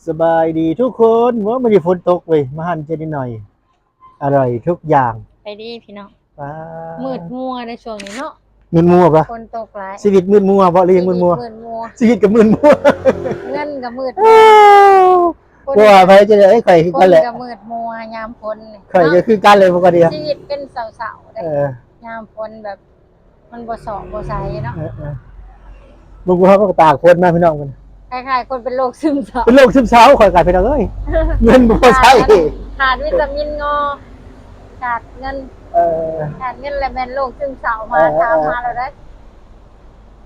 ສະບາຍດີທຸກຄົນ. ໂອ້ ມື້ນີ້ຝົນຕົກເວີຍ ມາຮ້ານເຈນິດໜ້ອຍ ອະຮ່ອຍທຸກຢ່າງ. ໄປດີພີ່ນ້ອງ. ວ້າ ມືດມົວໃນຊ່ວງນີ້ເນາະ. ມືດມົວບໍ່? ຝົນຕົກຫຼາຍ. ຊີວິດມືດມົວບໍ່ ຫຼືຍັງມືດມົວ? ຊີວິດມືດມົວ. ຊີວິດກໍມືດມົວ. ເງິນກໍມືດມົວ. ບໍ່ວ່າໃຜຈະໄດ້ ຂ້ອຍຄືກັນແຫຼະ. ຄົນກໍມືດມົວຍາມຝົນນີ້. ຂ້ອຍກໍຄືກັນເລີຍ ບໍ່ກໍດຽວ. ຊີວິດເປັນເສົ້າໆເດ້. ເອີ ຍາມຝົນແບບ ມັນບໍ່ຊອກບໍ່ໃສເນາະ. ເອີໆ ບາງຄົນເຂົາກໍຕາກຝົນມາ ພີ່ນ້ອງ ເພິ່ນ ຄ້າຍໆ ຄົນເປັນໂລກຊຶມເສົ້າ. ເປັນໂລກຊຶມເສົ້າ ຂ້ອຍກໍ ພີ່ນ້ອງເອີຍ ເງິນບໍ່ພໍໃຊ້ ຂາດ ຂາດວິຕາມິນງໍ ຂາດເງິນ. ເອີ ຂາດເງິນແລ້ວແມ່ນໂລກຊຶມເສົ້າມາ. ເອີໆ ຖາມຫາແລ້ວເດ້.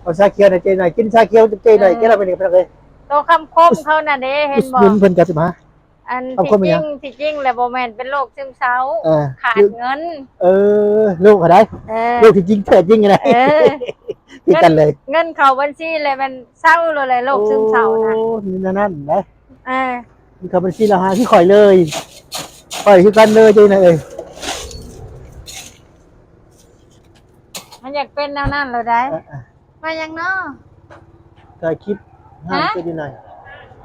ເອົາຊາຂຽວໃຫ້ເຈ້ໜ້ອຍ ກິນຊາຂຽວເຈ້ໜ້ອຍ. ເອີ ກິນແລ້ວເປັນຫຍັງ ພີ່ນ້ອງເອີຍ? ໂຕຄຳຄົມເຂົານັ້ນເດ້ ເຫັນບໍ່? ອຸດໜູນເພິ່ນກໍຊິມາ. ອັນທີ່ຈິງ ທີ່ຈິງແລ້ວບໍ່ແມ່ນເປັນໂລກຊຶມເສົ້າ. ເອີ ຂາດເງິນ. ເອີ ໂລກຫັ້ນໃດ. ເອີ ໂລກທີ່ຈິງແທ້ຈິງຫັ້ນໃດ. ເອີ ຄືກັນເລີຍ. ເງິນ ເງິນເຂົ້າບັນຊີແລ້ວແມ່ນເຊົາໂລດແຫຼະ ໂລກຊຶມເສົ້ານະ. ໂອ້ ແນວນັ້ນໃດ. ເອີ ເງິນເຂົ້າບັນຊີແລ້ວຫາຄືຂ້ອຍເລີຍ. ຂ້ອຍຄືກັນເລີຍເຈົ້ານະເອີຍ. ມັນຢາກເປັນແນວນັ້ນໂລດໃດ. ເອີໆ ມາຫຍັງເນາະ? ຖ່າຍຄລິບຮ້ານ ຮະ? ເປັນຢູ່ໃນ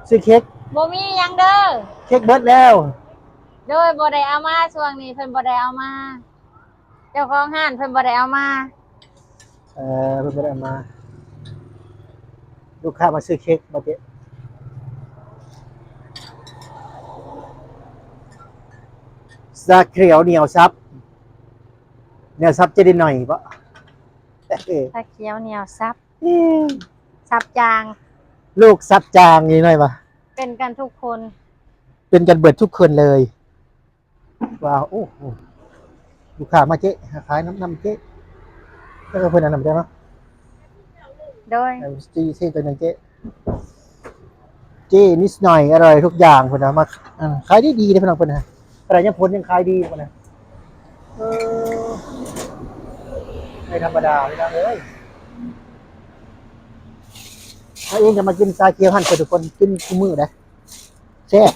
ຊື້ເຄັກ. ບໍ່ມີຫຍັງເດີ ເຄັກເບິດແລ້ວ. ໂດຍ ບໍ່ໄດ້ເອົາມາ ຊ່ວງນີ້ເພິ່ນບໍ່ໄດ້ເອົາມາ ເຈົ້າຂອງຮ້ານເພິ່ນບໍ່ໄດ້ເອົາມາ. ເອີ ເພິ່ນບໍ່ໄດ້ເອົາມາ. ລູກຄ້າມາຊື້ເຄັກບໍ່ເຈ້? ຊາຂຽວໜຽວສັບ ໜຽວສັບເຈ້ເດັກນ້ອຍບໍ? ຊາຂຽວໜຽວສັບ ອືມ ສັບຈາງ ລູກສັບຈາງນີ້ໜ້ອຍວ່າ ເປັນກັນທຸກຄົນ ເປັນກັນເບິດທຸກຄົນເລີຍ. ວ້າວ ໂອ້ໂຫ ລູກຄ້າມາເຈ້ ຫາຂາຍນຳ ນຳເຈ້ ແລ້ວກໍເພິ່ນອັນນັ້ນເຈົ້າເນາະ. ໂດຍ ໃຫ້ຊີ້ເຊໂຕໜຶ່ງເຈ້. ເຈ້ນິດໜ້ອຍ ອະຮ່ອຍທຸກຢ່າງ ເພິ່ນວ່າ ມາ ອ່າ ຂາຍດີໆເດ້ ພີ່ນ້ອງ ເພິ່ນນະ ຂະໜາດຍາມຝົນຍັງຂາຍດີ ເພິ່ນນະ. ເອີ ບໍ່ທຳມະດາ ພີ່ນ້ອງເອີຍ. ເຮົາເອງກໍມາກິນຊາຂຽວຫັ້ນ ເພິ່ນທຸກຄົນກິນທຸກມື້ເດ້ ແຊບ.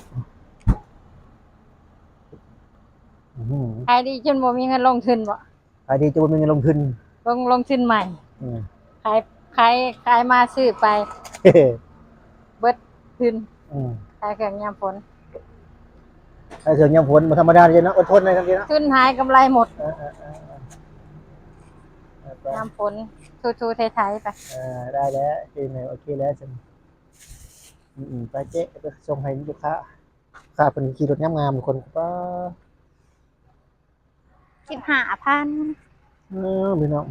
ອື ຂາຍດີຈົນບໍ່ມີເງິນລົງທຶນບໍ? ຂາຍດີຈົນບໍ່ມີເງິນລົງທຶນ ລົງ ລົງທຶນໃໝ່. ອື ຂາຍ ຂາຍ ຂາຍມາຊື້ໄປ ເບິດທຶນ. ອື ຂາຍເຄື່ອງຍາມຝົນ ຂາຍເຄື່ອງຍາມຝົນບໍ່ທຳມະດາເດ້ເນາະ. ອົດທົນໜ້ອຍຊັ້ນເນາະ ທຶນຫາຍກຳໄລໝົດ. ເອີໆ ຍາມຝົນ ທູໆໄຖໄຖໄປ. ເອີ ໄດ້ແລ້ວ ໂອເຄແລ້ວຊັ້ນ. ອືມ ໄປເຈ້ ໄປສົ່ງໃຫ້ລູກຄ້າ. ລູກຄ້າເພິ່ນຂີ່ລົດງາມໆ ທຸກຄົນ. ປ້າ ສິບຫ້າພັນ. ເອີ ພີ່ນ້ອງ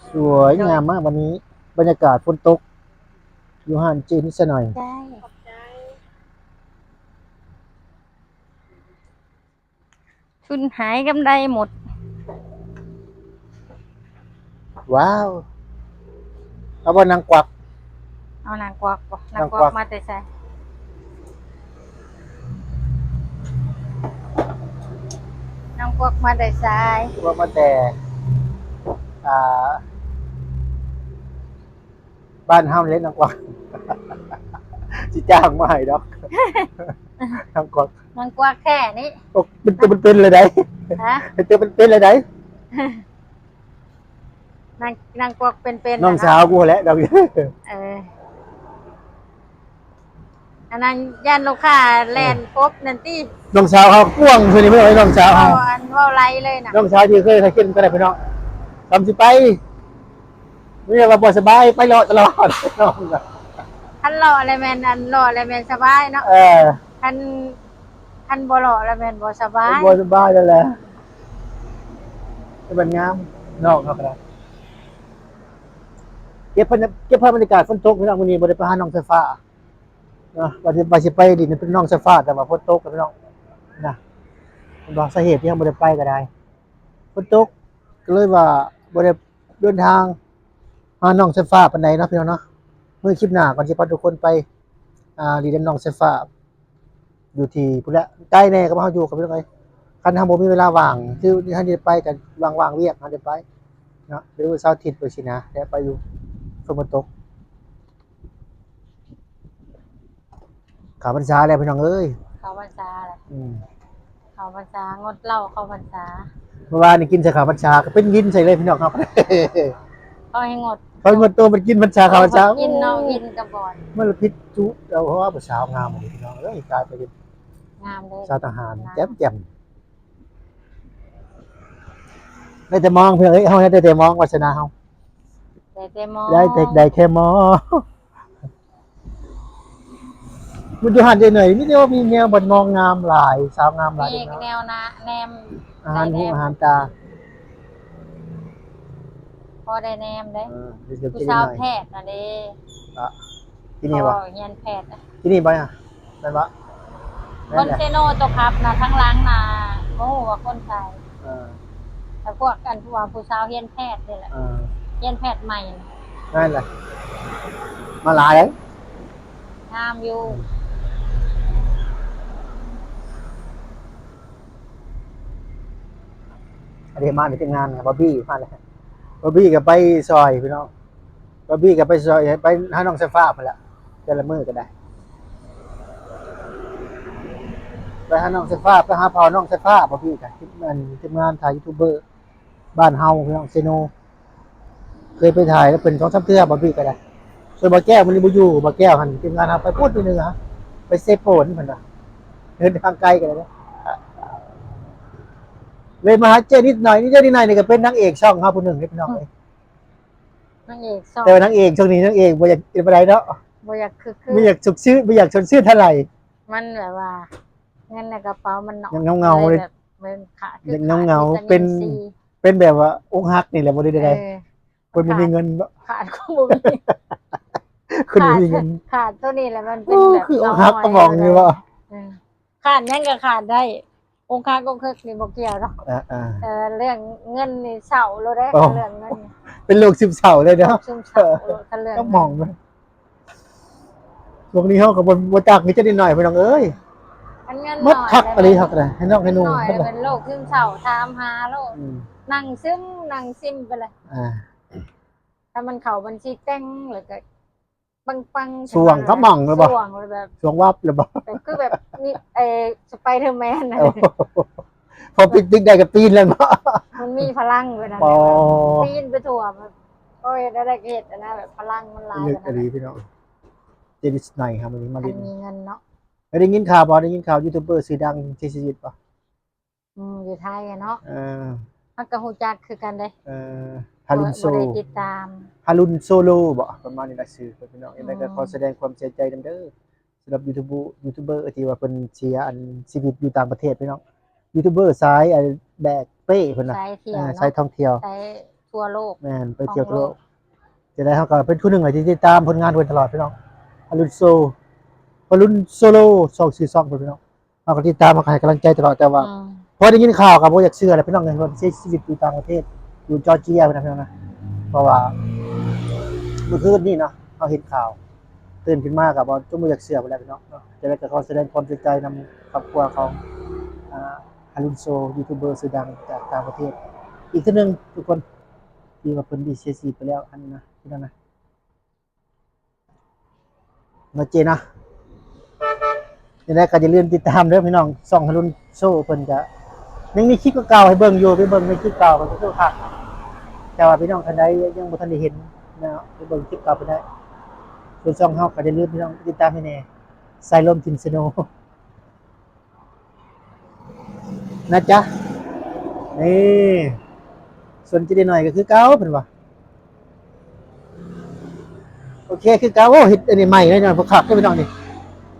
ສວຍງາມມາກວັນນີ້ ບັນຍາກາດຝົນຕົກ ຢູ່ຮ້ານເຈນິດສະໜ້ອຍ. ທຶນຫາຍກຳໄລໝົດ. ວ້າວ ເອົາບໍ່ນາງກວັກ? ເອົານາງກວັກບໍ່? ນາງກວັກ ນາງກວັກມາແຕ່ໃສ? ນາງກວັກມາແຕ່ໃສ? ກວັກມາແຕ່ ອ່າ ບ້ານເຮົານີ້ແຫຼະ ນາງກວັກ ຊິຈ້າງມາໃຫ້ດອກ ນາງກວັກ. ນາງກວັກແທ້ນີ້ ໂອ້ ເປັນຕົວເປັນໆເລີຍໃດ໋. ຮະ? ເປັນຕົວເປັນໆເລີຍໃດ໋. ນາງ ນາງກວັກເປັນໆ ນ້ອງສາວກູຫັ້ນແຫຼະດອກ. ເອີ ອັນນັ້ນຢ້ານລູກຄ້າແລ່ນກົບນັ້ນຕິ. ນ້ອງສາວເຮົາກວາງເທື່ອນີ້ ເພິ່ນເອົາໃຫ້ນ້ອງສາວເຮົາ. ເວົ້າ ອັນເວົ້າໄລ່ເລີຍນະ ນ້ອງສາວທີ່ເຄີຍເຫັນກັນນະພີ່ນ້ອງ. ຕອນຊິໄປ ມີແຕ່ວ່າບໍ່ສະບາຍ ໄປເລາະຕະຫຼອດ. ຄັນເລາະແລ້ວແມ່ນ ອັນເລາະແລ້ວແມ່ນສະບາຍເນາະ. ເອີ ຄັນ ຄັນບໍ່ເລາະແລ້ວແມ່ນບໍ່ສະບາຍ ບໍ່ສະບາຍແລ້ວແຫຼະ. ແຕ່ມັນງາມ ນອກເຮົາກໍໄດ້ ເກັບ ເກັບພາບບັນຍາກາດຝົນຕົກພີ່ນ້ອງ. ມື້ນີ້ບໍ່ໄດ້ໄປຫານ້ອງສາຍຟ້າເນາະ ວ່າຊິ ວ່າຊິໄປຫຼິ້ນນຳນ້ອງສາຍຟ້າ ແຕ່ວ່າຝົນຕົກພີ່ນ້ອງນະ. ເຫັນບໍ່ ສາເຫດທີ່ເຮົາບໍ່ໄດ້ໄປກໍໄດ້ ຝົນຕົກ ກໍເລີຍວ່າບໍ່ໄດ້ເດີນທາງຫານ້ອງສາຍຟ້າປານໃດເນາະ ພີ່ນ້ອງເນາະ. ມື້ຄລິບໜ້າກ່ອນ ຊິພາທຸກຄົນໄປ ອ່າ ຫຼິ້ນນຳນ້ອງສາຍຟ້າ ຢູ່ທີ່ພຸ້ນແຫຼະ ໄກແດ່ກັບເຮົາຢູ່ກັບພີ່ນ້ອງເອີຍ. ຄັນເຮົາບໍ່ມີເວລາວ່າງ ຄືເຮົາໄດ້ໄປກັນ ວ່າງໆວຽກເຮົາໄດ້ໄປເນາະ ຫຼືເສົາອາທິດໄປຊີ້ນະ ແຕ່ໄປຢູ່ຝົນບໍ່ຕົກ. ເຂົ້າພັນສາແລ້ວພີ່ນ້ອງເອີຍ ເຂົ້າພັນສາແລ້ວ. ອືມ ເຂົ້າພັນສາ ງົດເຫຼົ້າເຂົ້າພັນສາ. ເມື່ອວານນີ້ກິນໃສ່ເຂົ້າພັນສາ ກໍເປັນວິນໃສ່ເລີຍພີ່ນ້ອງເຮົາ. ເຂົາໃຫ້ງົດ ເຂົາໝົດໂຕມັນກິນ ມັນຊາເຂົ້າຊາ ເອີ ມັນກິນເນາະ ກິນກະບ່ອນ ມັນລະຜິດຈຸດເອົາ ເພາະວ່າຜູ້ສາວງາມເດພີ່ນ້ອງເອີຍ ກາຍໄປເປັນ ງາມເດ້ ສາວທະຫານ ງາມ ແຈ່ມໆ ໄດ້ແຕ່ມອງພີ່ນ້ອງເອີຍ ເຮົາໄດ້ແຕ່ມອງ ວາສະໜາເຮົາ ໄດ້ແຕ່ມອງ ໄດ້ແຕ່ ໄດ້ແຄ່ມອງ. ມັນຢູ່ຫັ້ນເດໜ່ອຍ ມີແນວ ມີແນວບ່ອນມອງງາມຫຼາຍ ສາວງາມຫຼາຍ ມີແນວນະ ແນມ ອາຫານຫູອາຫານຕາ ພໍໄດ້ແນມເດ້ ເອີ ຜູ້ສາວແພດນະເດ້ ອະ ທີ່ນີ້ບໍ່ ຮຽນແພດ ທີ່ນີ້ບໍ່ ແມ່ນບໍ່ ຄົນເຊໂນໂຕຂັບນະ ທາງຫຼັງນະ ບໍ່ຮູ້ວ່າຄົນໃສ ເອີ ແຕ່ພວກ ອັນ ຜູ້ວ່າຜູ້ສາວຮຽນແພດນີ້ແຫຼະ ເອີ ຮຽນແພດໃໝ່ ນັ້ນແຫຼະ ມາຫຼາຍເດ້ ງາມຢູ່ ອັນນີ້ມາໃນທີມງານບາບີມາແລ້ວ ບາບີກໍໄປຊ່ອຍພີ່ນ້ອງ ບາບີກໍໄປຊ່ອຍ ໄປຫານ້ອງສາຍຟ້າພຸ້ນແຫຼະ ແຕ່ລະມື້ກໍໄດ້ ໄປຫານ້ອງສາຍຟ້າ ໄປຫາພໍ່ນ້ອງສາຍຟ້າ ບາບີກໍ ທີມງານ ທີມງານຖ່າຍຢູທູບເບີ ບ້ານເຮົາພີ່ນ້ອງ ເຊໂນ ເຄີຍໄປຖ່າຍນຳເພິ່ນສອງສາມເທື່ອ ບາບີກໍໄດ້ ສ່ວນບ່າວແກ້ວມື້ນີ້ບໍ່ຢູ່ ບ່າວແກ້ວຫັ້ນ ທີມງານເຮົາໄປພຸ້ນ ໄປເໜືອ ໄປເຊໂປນເພິ່ນວ່າ ເດີນທາງໄກກໍໄດ້ ເລີຍມາຫາເຈ້ນິດໜ້ອຍ ນີ້ເຈ້ນິດໜ້ອຍນີ້ກໍເປັນນາງເອກຊ່ອງເຮົາຜູ້ໜຶ່ງເດ້ພີ່ນ້ອງເອີຍ ນາງເອກຊ່ອງ ແຕ່ວ່ານາງເອກຊ່ອງນີ້ ນາງເອກບໍ່ຢາກເຮັດປານໃດເນາະ ບໍ່ຢາກຄຶກ ບໍ່ຢາກສົດຊື່ນ ບໍ່ຢາກສົດຊື່ນເທົ່າໃດ ມັນແບບວ່າ ເງິນໃນກະເປົາມັນໜ້ອຍ ຍັງເຫງົາໆ ເລີຍແບບ ເປັນຂາດ ຍັງເຫງົາໆ ເປັນ ເປັນແບບວ່າອົກຫັກນີ້ແຫຼະ ບໍ່ໄດ້ໃດ ເອີ ເພິ່ນບໍ່ມີເງິນເນາະ ຂາດຄວາມບໍ່ມີ ຄົນບໍ່ມີເງິນ ຂາດ ຂາດໂຕນີ້ແຫຼະ ມັນເປັນແບບ ຄືອົກຫັກກະໝ່ອງນີ້ບໍ່ ເອີ ຂາດຫຍັງກະຂາດໄດ້ ອົກຫັກອົກເຫິກນີ້ບໍ່ກ່ຽວດອກ ເອີ ເອີ ເລື່ອງເງິນນີ້ເສົ້າໂລດເດ້ ເລື່ອງເງິນ ເປັນໂລກຊຶມເສົ້າເລີຍເນາະ ໂລກຊຶມເສົ້າໂລດ ຄັນເລື່ອງ ກະໝ່ອງ ຊ່ວງນີ້ເຮົາກໍບໍ່ ບໍ່ຈັກມີແຕ່ນິດໜ້ອຍພີ່ນ້ອງເອີຍ ມັນເງິນໜ້ອຍ ມັນຄັກອີ່ຫຼີຄັກນະ ໃຫ້ນ້ອງໃຫ້ໜູ ເປັນໂລກຊຶມເສົ້າ ຖາມຫາໂລດ ອືມ ນັ່ງຊຶມ ນັ່ງຊຶມໄປເລີຍ ອ່າ ຖ້າມັນເຂົ້າບັນຊີແຕ່ງ ແລ້ວກໍປັງໆ ຊ່ວງກະໝ່ອງເລີຍບໍ່ ຊ່ວງແບບ ຊ່ວງວັບເລີຍບໍ່ ແບບຄືແບບມີ ເອີ ສະໄປເດີແມນນະ ໂອ້ ພໍປີນຕຶກໄດ້ກໍປີນແລ້ວເນາະ ມັນມີພະລັງເວລານັ້ນ ປີນໄປທົ່ວ ແບບ ໂອ້ຍ ໄດ້ ໄດ້ເຮັດອັນນັ້ນແບບພະລັງມັນຫຼາຍ ເລິກອີ່ຫຼີພີ່ນ້ອງ ເຈນິດໜ້ອຍເຮົາມື້ນີ້ມາຫຼິ້ນ ມີເງິນເນາະ ໄດ້ຍິນຂ່າວບໍ່ ໄດ້ຍິນຂ່າວຢູທູບເບີຊື່ດັງເສຍຊີວິດບໍ່ ອືມ ຢູ່ໄທເນາະ ເອີ ເຮົາກໍຮູ້ຈັກຄືກັນເດ້ ເອີ ຮາລຸນໂຊ ບໍ່ໄດ້ຕິດຕາມ ຮາລຸນໂຊໂລບໍ ປະມານນີ້ລະຊື່ເພິ່ນພີ່ນ້ອງ ຈັ່ງໃດກໍ ອືມ ຂໍສະແດງຄວາມເສຍໃຈນຳເດີ ສຳລັບຢູທູບ ຢູທູບເບີທີ່ວ່າເພິ່ນເສຍອັນຊີວິດຢູ່ຕ່າງປະເທດພີ່ນ້ອງ ຢູທູບເບີສາຍ ອັນ ແບກເປ້ເພິ່ນນະ ສາຍທ່ອງທ່ຽວ ເອີ ສາຍທ່ອງທ່ຽວ ສາຍທົ່ວໂລກ ແມ່ນ ໄປທ່ຽວທົ່ວໂລກ ຈັ່ງໃດເຮົາກໍເປັນຜູ້ໜຶ່ງທີ່ຕິດຕາມຜົນງານເພິ່ນຕະຫຼອດພີ່ນ້ອງ ຮາລຸນໂຊ ຮາລຸນໂຊໂລ ຊ່ອງ ຊື່ຊ່ອງເພິ່ນພີ່ນ້ອງ ເຮົາກໍຕິດຕາມ ເຮົາກໍໃຫ້ກຳລັງໃຈຕະຫຼອດ ແຕ່ວ່າ ອືມ ພໍໄດ້ຍິນຂ່າວກໍບໍ່ຢາກເຊື່ອແລ້ວພີ່ນ້ອງເອີຍ ວ່າເສຍຊີວິດຢູ່ຕ່າງປະເທດ ຢູ່ຈອດເຈຍພຸ້ນນະພີ່ນ້ອງນະ ເພາະວ່າມື້ຄືນນີ້ເນາະ ເຮົາເຫັນຂ່າວ ຕື່ນຂຶ້ນມາກໍບໍ່ ຈົນບໍ່ຢາກເຊື່ອພຸ້ນແຫຼະພີ່ນ້ອງເນາະ ຈັ່ງໃດກໍຂໍສະແດງຄວາມເສຍໃຈນຳຄອບຄົວຂອງ ອາ ຮາລຸນໂຊ ຢູທູບເບີຊື່ດັງຈາກຕ່າງປະເທດ ອີກເທື່ອໜຶ່ງທຸກຄົນ ທີ່ວ່າເພິ່ນໄດ້ເສຍຊີວິດໄປແລ້ວ ອັນນັ້ນນະ ພີ່ນ້ອງນະ. ເນາະເຈເນາະ ຈັ່ງໃດກໍຢ່າລືມຕິດຕາມເດີພີ່ນ້ອງ ຊ່ອງຮາລຸນໂຊ ເພິ່ນກະຍັງມີຄລິບເກົ່າໆໃຫ້ເບິ່ງຢູ່ ໄປເບິ່ງໃນຄລິບເກົ່າເພິ່ນກໍຄືຄັກ ແຕ່ວ່າພີ່ນ້ອງທ່ານໃດຍັງບໍ່ທັນໄດ້ເຫັນເນາະ ໄປເບິ່ງຄລິບເກົ່າເພິ່ນໄດ້ ສ່ວນຊ່ອງເຮົາກໍຢ່າລືມພີ່ນ້ອງຕິດຕາມໃຫ້ແດ່ ສາຍລົມຖິ່ນສະໂນ. ນະຈະ ນີ້ ສ່ວນຈິດໜ້ອຍກໍຄືເກົ່າເພິ່ນວ່າ ໂອເຄຄືເກົ່າ ໂອ້ ເຮັດອັນນີ້ໃໝ່ເລີຍເນາະ ຄັກເດ້ພີ່ນ້ອງນີ້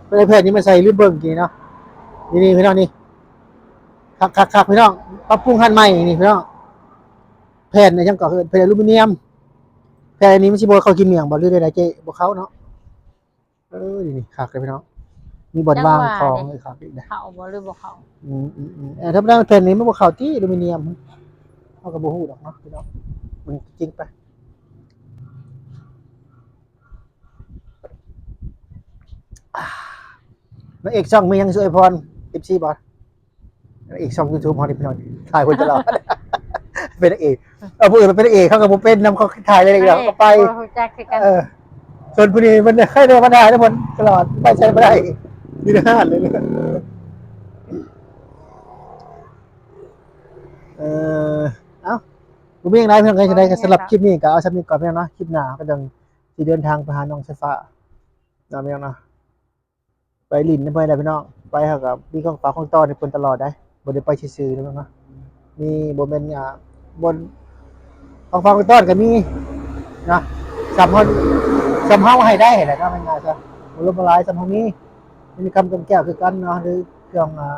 ເພິ່ນເອົາແຜ່ນນີ້ມາໃສ່ ລືມເບິ່ງກີ້ເນາະ ນີ້ໆ ພີ່ນ້ອງນີ້ ຄັກໆໆ ພີ່ນ້ອງ ປັບປຸງຮ້ານໃໝ່ນີ້ພີ່ນ້ອງ ແຜ່ນຫຍັງກໍເອີ້ນ ແຜ່ນອາລູມີນຽມ ແຜ່ນອັນນີ້ມັນຊິບໍ່ເຂົ້າຂີ້ໝ້ຽງບໍ່ ຫຼືແນວໃດເຈ້ ບໍ່ເຂົ້າເນາະ. ເອີ ນີ້ຄັກເດ້ພີ່ນ້ອງ ມີບ່ອນວາງຂອງ ເອີ ຄັກອີກເດ້ ເຂົ້າບໍ່ ຫຼືບໍ່ເຂົ້າ ອືມໆໆ ເອີ ທຳມະດາແຜ່ນນີ້ມັນບໍ່ເຂົ້າຕິ ອາລູມີນຽມ ເຮົາກໍບໍ່ຮູ້ດອກເນາະພີ່ນ້ອງ ເບິ່ງຈິງໄປ ນາງເອກຊ່ອງມີຫຍັງຊິອວຍພອນ ເອັຟຊີ ບໍ່? ນາງເອກຊ່ອງຢູທູບເຮົານີ້ພີ່ນ້ອງ ຖ່າຍເພິ່ນຕະຫຼອດ ເປັນນາງເອກ ເອີ ຜູ້ອື່ນມາເປັນນາງເອກ ເຂົາກໍບໍ່ເປັນນຳ ເຂົາຖ່າຍເລີຍ ເຂົາກໍໄປ ເອີ ສ່ວນຜູ້ນີ້ມັນໃຫ້ໄດ້ບັນຫານຳເພິ່ນຕະຫຼອດ ໄປໃສບໍ່ໄດ້ ຢູ່ໃນຮ້ານເລີຍ ເອີ ເອົ້າ ບໍ່ມີຫຍັງຫຼາຍພີ່ນ້ອງເອີຍ ຈັ່ງໃດກໍສຳລັບຄລິບນີ້ກໍເອົາສ່ຳນີ້ກ່ອນພີ່ນ້ອງເນາະ ຄລິບໜ້າກໍຈັ່ງຊິເດີນທາງໄປຫານ້ອງສາຍຟ້າເນາະພີ່ນ້ອງເນາະ ໄປຫຼິ້ນນຳເພິ່ນແຫຼະພີ່ນ້ອງ ໄປເຮົາກໍມີຂອງຝາກຂອງຕ້ອນໃຫ້ເພິ່ນຕະຫຼອດໃດ໋ ບໍ່ໄດ້ໄປຊື່ໆເນາະ ມີ ບໍ່ແມ່ນ ອ່າ ບ່ອນຂອງຝາກຂອງຕ້ອນກໍມີນະ ສ່ຳເຮົາ ສ່ຳເຮົາໃຫ້ໄດ້ຫັ້ນແຫຼະເນາະ ງ່າຍໆຊະ ບໍ່ລົມບໍ່ຫຼາຍ ສ່ຳເຮົາມີ ມີຄຳກັບແກ້ວຄືກັນເນາະ ຫຼືເຄື່ອງ ອ່າ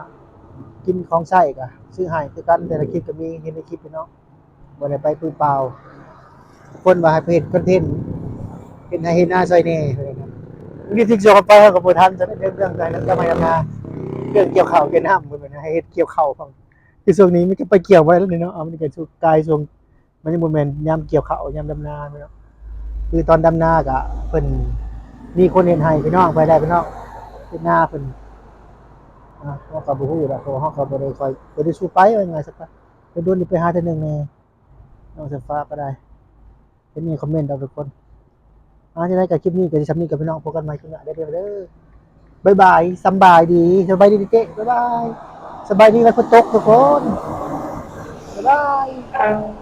ກິນຂອງໃຊ້ກໍຊື້ໃຫ້ຄືກັນ ແຕ່ລະຄລິບກໍມີ ເຫັນໃນຄລິບພີ່ນ້ອງ ບໍ່ໄດ້ໄປມືເປົ່າ ຄົນວ່າໃຫ້ໄປເຮັດຄອນເທັນ ເຮັດໄຮ່ເຮັດນາຊ່ອຍແດ່ ເຮັດທີ່ຊ່ວຍໄປເຮົາກໍບໍ່ທັນ ຈະໄດ້ເລື່ອງ ເລື່ອງ ເລື່ອງໄຮ່ເລື່ອງນາ ເລື່ອງກ່ຽວເຂົ້າກ່ຽວນ້ຳ ເພິ່ນວ່າໃຫ້ເຮັດກ່ຽວເຂົ້າ ຄືຊ່ວງນີ້ມັນກໍໄປກ່ຽວບໍ່ໄດ້ແລ້ວນີ້ເນາະ ເອົາ ມັນກໍຊ່ວງ ກາຍຊ່ວງ ມັນຍັງບໍ່ແມ່ນຍາມກ່ຽວເຂົ້າຍາມດຳນາເນາະ ຄືຕອນດຳນາກະເພິ່ນມີຄົນເຮັດໃຫ້ພີ່ນ້ອງ ໄປໄດ້ພີ່ນ້ອງ ເຮັດນາເພິ່ນ ອ່າ ເຮົາກໍບໍ່ຮູ້ດອກ ເພາະວ່າເຮົາກໍບໍ່ໄດ້ຄ່ອຍ ບໍ່ໄດ້ສູ່ໄປ ວ່າງ່າຍຊະ ໂດນໆນີ້ໄປຫາເທື່ອໜຶ່ງແດ່ ນ້ອງສາຍຟ້າກໍໄດ້ ເຫັນໃນຄອມເມັນດອກທຸກຄົນ ອ່າ ຈັ່ງໃດກໍຄລິບນີ້ກໍຊິສ່ຳນີ້ກັບພີ່ນ້ອງ ພົບກັນໃໝ່ຄລິບໜ້າເດີ ບາຍບາຍ ສຳບາຍດີ ສະບາຍດີເຈ້ ບາຍບາຍ ສະບາຍດີ ແລ້ວຝົນຕົກທຸກຄົນ ບາຍບາຍ.